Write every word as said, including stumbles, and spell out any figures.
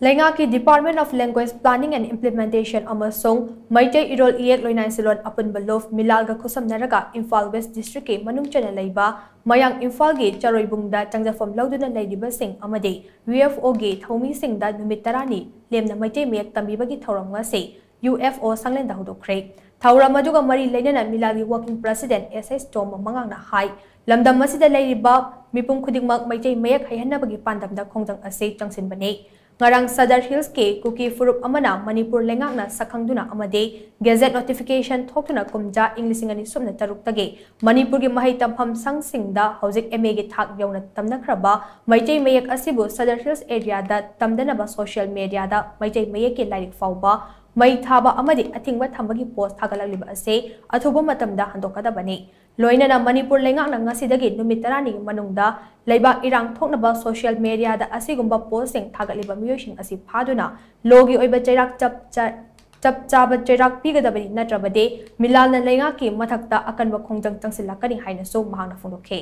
ꯂꯩꯉꯥꯛꯀꯤ Department of Language Planning and Implementation ꯑꯃꯁꯨꯡ ꯃꯩꯇꯩ ꯏꯔꯣꯜ ꯏꯌꯦꯛ ꯂꯣꯏꯅꯥꯏꯁꯤꯂꯣꯟ ꯑꯄꯨꯟꯕ ꯂꯨꯞ ꯃꯤꯂꯥꯜꯒ ꯈꯨꯠꯁꯝꯅꯔꯒ ꯏꯝꯐꯥꯜ ꯋꯦꯁ ꯗꯤꯁꯇ꯭ꯔꯤꯛꯀꯤ ꯃꯅꯨꯡ ꯆꯟꯅ ꯂꯩꯕ ꯃꯌꯥꯡ ꯏꯝꯐꯥꯜꯒꯤ ꯆꯔꯣꯏꯕꯨꯡꯗ ꯆꯪꯖꯐꯝ ꯂꯧꯗꯨꯅ ꯂꯩꯔꯤꯕꯁꯤꯡ ꯑꯃꯗꯤ UFOꯒꯤ ꯊꯧꯃꯤꯁꯤꯡꯗ ꯅꯨꯃꯤꯠ ꯇꯔꯥꯅꯤ ꯂꯦꯝꯅ ꯃꯩꯇꯩ ꯃꯌꯦꯛ ꯇꯝꯕꯤꯕꯒꯤ ꯊꯧꯔꯝ ꯉꯁꯤ UFO ꯁꯪꯂꯦꯟꯗ ꯍꯧꯗꯣꯛꯈ꯭ꯔꯦ꯫ ꯊꯧꯔꯝ ꯑꯗꯨꯒ ꯃꯔꯤ ꯂꯩꯅꯅ ꯃꯤꯂꯥꯜꯒꯤ working president S S ꯇꯣꯝꯕ ꯃꯉꯥꯡꯅ ꯍꯥꯏ, ꯂꯝꯗꯝ ꯑꯁꯤꯗ ꯂꯩꯔꯤꯕ ꯃꯤꯄꯨꯝ ꯈꯨꯗꯤꯡꯃꯛ ꯃꯩꯇꯩ ꯃꯌꯦꯛ ꯍꯩꯍꯟꯅꯕꯒꯤ ꯄꯥꯟꯗꯝꯗ ꯈꯣꯡꯖꯪ ꯑꯁꯤ ꯆꯪꯁꯤꯟꯕꯅꯤ꯫ ꯉꯔꯥꯡ ꯁꯗꯔ ꯍꯤꯜꯁꯀꯤ ꯀꯨꯀꯤ ꯐꯨꯔꯨꯞ ꯑꯃꯅ ꯃꯅꯤꯄꯨꯔ ꯂꯩꯉꯥꯛꯅ ꯁꯛꯈꯪꯗꯨꯅ ꯑꯃꯗꯤ ꯒꯦꯖꯦꯠ ꯅꯣꯇꯤꯐꯤꯀꯦꯁꯟ ꯊꯣꯛꯇꯨꯅ ꯀꯨꯝꯖꯥ ꯏꯪ ꯂꯤꯁꯤꯡ ꯑꯅꯤ ꯁꯨꯞꯅ ꯇꯔꯨꯛꯇꯒꯤ ꯃꯅꯤꯄꯨꯔꯒꯤ ꯃꯍꯩ ꯇꯝꯐꯝ ꯁꯪꯁꯤꯡꯗ ꯍꯧꯖꯤꯛ MAꯒꯤ ꯊꯥꯛ ꯌꯧꯅ ꯇꯝꯅꯈ꯭ꯔꯕ ꯃꯩꯇꯩ ꯃꯌꯦꯛ ꯑꯁꯤꯕꯨ ꯁꯗꯔ ꯍꯤꯜꯁ ꯑꯦꯔꯤꯌꯥꯗ ꯇꯝꯗꯅꯕ ꯁꯣꯁꯤꯌꯦꯜ ꯃꯦꯗꯤꯌꯥꯗ ꯃꯩꯇꯩ ꯃꯌꯦꯛꯀꯤ ꯂꯥꯏꯔꯤꯛ ꯐꯥꯎꯕ ꯃꯩ ꯊꯥꯕ ꯑꯃꯗꯤ ꯑꯊꯤꯡꯕ ꯊꯝꯕꯒꯤ ꯄꯣꯁ ꯊꯥꯒꯠꯂꯛꯂꯤꯕ ꯑꯁꯤ ꯑꯊꯨꯕ ꯃꯇꯝꯗ ꯍꯟꯗꯣꯛꯀꯗꯕꯅꯤ꯫ ꯂꯣꯏꯅꯅ ꯃꯅꯤꯄꯨꯔ ꯂꯩꯉꯥꯛꯅ ꯉꯁꯤꯗꯒꯤ ꯅꯨꯃꯤꯠ ꯇꯔꯥꯅꯤꯒꯤ ꯃꯅꯨꯡꯗ ꯂꯩꯕꯥꯛ ꯏꯔꯥꯡ ꯊꯣꯛꯅꯕ ꯁꯣꯁꯤꯌꯦꯜ ꯃꯦꯗꯤꯌꯥꯗ ꯑꯁꯤꯒꯨꯝꯕ ꯄꯣꯁꯁꯤꯡ ꯊꯥꯒꯠꯂꯤꯕ ꯃꯤꯑꯣꯏꯁꯤꯡ ꯑꯁꯤ ꯐꯥꯗꯨꯅ ꯂꯣꯒꯤ ꯑꯣꯏꯕ ꯆꯩꯔꯥꯛ ꯆꯞ ꯆ-, ꯆꯞ ꯆꯥꯕ ꯆꯩꯔꯥꯛ ꯄꯤꯒꯗꯕꯅꯤ, ꯅꯠꯇ꯭ꯔꯕꯗꯤ ꯃꯤꯂꯥꯜꯅ ꯂꯩꯉꯥꯛꯀꯤ ꯃꯊꯛꯇ ꯑꯀꯟꯕ ꯈꯣꯡꯖꯪ ꯆꯪꯁꯤꯜꯂꯛꯀꯅꯤ ꯍꯥꯏꯅꯁꯨ ꯃꯍꯥꯛꯅ ꯐꯣꯡꯗꯣꯛꯈꯤ꯫